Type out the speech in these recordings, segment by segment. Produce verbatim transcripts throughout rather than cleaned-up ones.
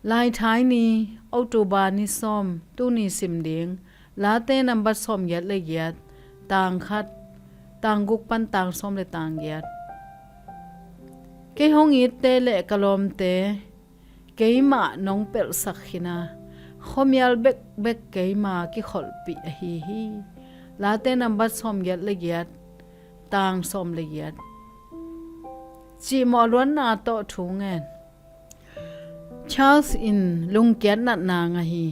Laithai ni, October ni sawm, tuni sim ding Late nambat sawmgiat le giat, tang khat, tang guk pan tang sawm le tang giat. Kei hong itte le ka lawmte keimah nong pelhsak khin a, khuamial bekbek keima kikholhpih ahi hi. Late nambat sawmgiat le giat, tang sawm le giat. Cihmawh luanna tawh thu ngen. Charles in lungkiat natna ngah hi.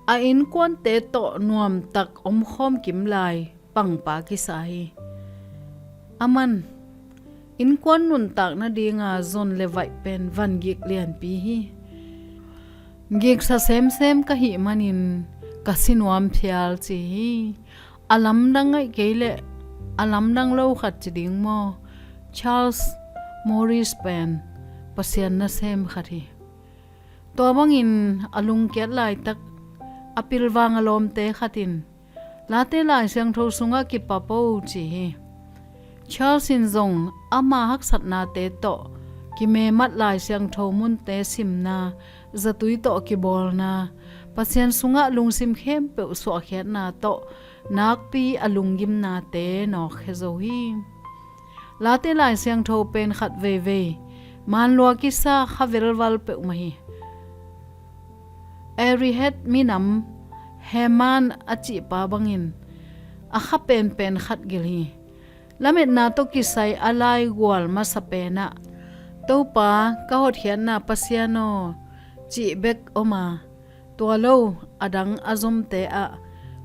A innkuante tawh nuamtak omkhawm kim lai pangpa kisa hi. Aman innkuan nuntak nadinga zon le vaih pen van gik lianpi hi. Giksa semsem ka hih manin ka si nuam phial ci hi. A lamdang ngaih kei leh a lamdang lo khat ci ding maw? Charles Morris pen Pasian nasem khat hi. Tua bangin a lungkiat laitak a pilvang a lawmte khat in Late Lai Siangtho sungah kipap o ci hi. Charles in zong ama haksatnate tawh kimemat Lai Siangtho munte simna, zatui tawh kibawlna, Pasian sungah lungsim khempeuh suahkhiatna tawh nakpi a lunggimnate nawkkhia zo hi. Late Lai Siangtho pen khat veivei manlua kisa kha velval peuhmah hi. Erihet minam Heman a cihpa bangin a kha penpen khat gil hi. Lametna tawh kisai a laigual masa penah, "Topa, ka hotkhiatna Pasian aw," cih bek om a, tua lo a dang a zomte ah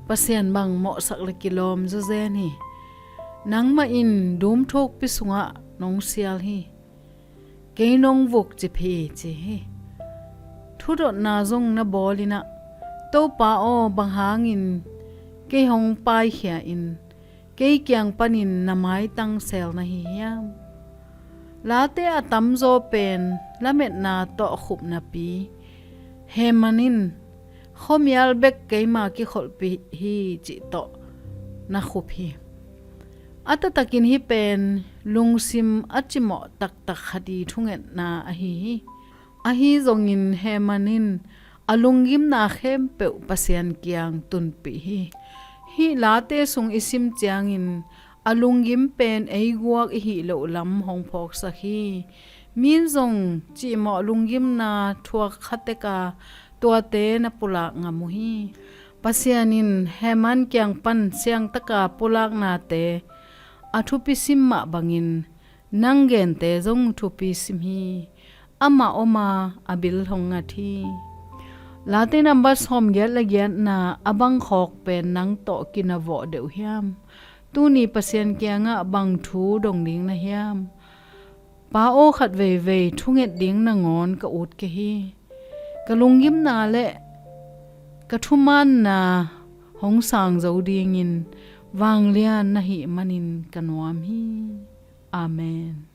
Pasian bang mawhsak le kilawm zawzen hi. "Nangmah in dum thukpi sungah nong sial hi. Kei nong vukcip hi," ci hi. Thudotna zong na bawl in ah, "Topa aw, bang hangin kei hong paikhia in kei kiang panin na maitang seel na hi hiam?" Late a tamzaw pen lametna tawh a khup napi Heman in, "Khuamial bek keima kikholhpih hi," cih tawh na khup hi. A taktakin hih pen lungsim a cimawh taktak khat i thungetna ahi hi. Ahi zongin Heman in a lunggimna khempeuh Pasian kiang tunpih hi. Hih Late sung i sim ciangin a lunggim pen ei guak i hih loh lam hong phawksak hi. Min zong cihmawh lunggimna thuak kha tek a, tuate na pulak ngam uh hi. Pasian in Heman kiang pan siangtaka pulaknate a thupi sim mah bangin nang gente zong thupi sim hi. Amah om a, a bil hong ngat hi. Late nambat sawmgiat le giatna a bang khawk pen nang tawh kinavawh deuh hiam? Tuni Pasian kiangah bang thu dong ding na hiam? "Pa aw, khat veivei thunget ding nangawn ka ut kei hi. Ka lunggimna le ka thumaanna hong sang zo dingin vanglian na hih manin ka nuam hi. Amen."